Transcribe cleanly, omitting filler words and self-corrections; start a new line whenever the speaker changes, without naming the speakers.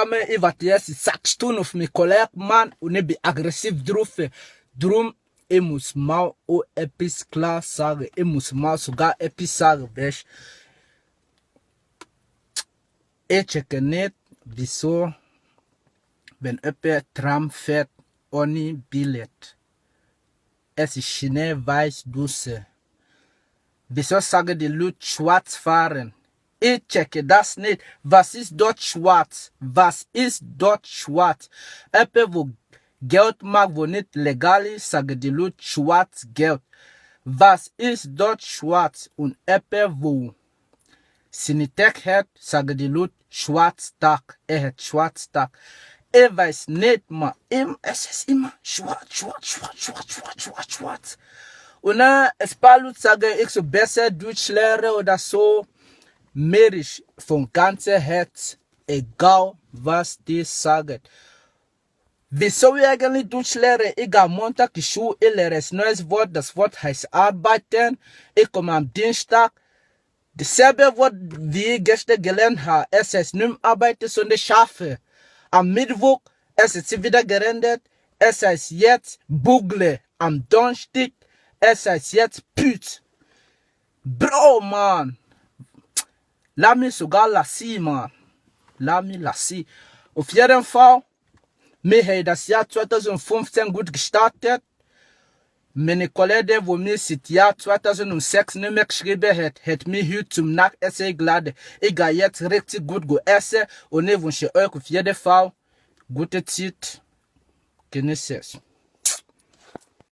me I warte jetzt 6 Stunden auf mich Kollegen, man, und ich bin aggressiv drufe. Drum, ich muss mal auch etwas klar sagen. Ich muss mal sogar etwas sagen, weißt. Ich checke nicht, wieso, wenn jemand Tram fährt, ohne Billett. Es ist schnell weiß Dusse. Wieso sagen die Leute schwarz fahren? Ich checke das nicht. Was ist dort schwarz? Was ist dort schwarz? Jemand, wo Geld mag, wo nicht legal ist, sagen die Leute schwarz Geld. Was ist dort schwarz? Und jemand, wo Sinitech hat, sagen die Leute schwarz Tag. Hat schwarz Tag. Ich weiß nicht, man. Es ist immer schwarz. Und dann, ein paar Leute sagen, ich so besser Deutsch lernen oder so. Mir ist von ganzem Herz egal, was die sagen. Wieso wir eigentlich Deutsch lernen? Ich gehe Montag in die Schule, ich lerne ein neues Wort. Das Wort heißt arbeiten. Ich komme am Dienstag. Dasselbe Wort, wie ich gestern gelernt habe. Es heißt nicht mehr arbeiten, sondern schaffen. Am Mittwoch, es ist wieder gerendet. Es heißt jetzt Bugle. Am Donnerstag, es heißt jetzt Püt. Bro, man. Lass mich sogar lassen, man. Lass mich lassen. Auf jeden Fall, mir hat das Jahr 2015 gut gestartet. Meine Kollegen, wo mir das Jahr 2006 nicht mehr geschrieben hat mich heute zum Nachtessen geladen. Ich gehe jetzt richtig gut essen und ich wünsche euch auf jeden Fall gute Zeit. Genießt es.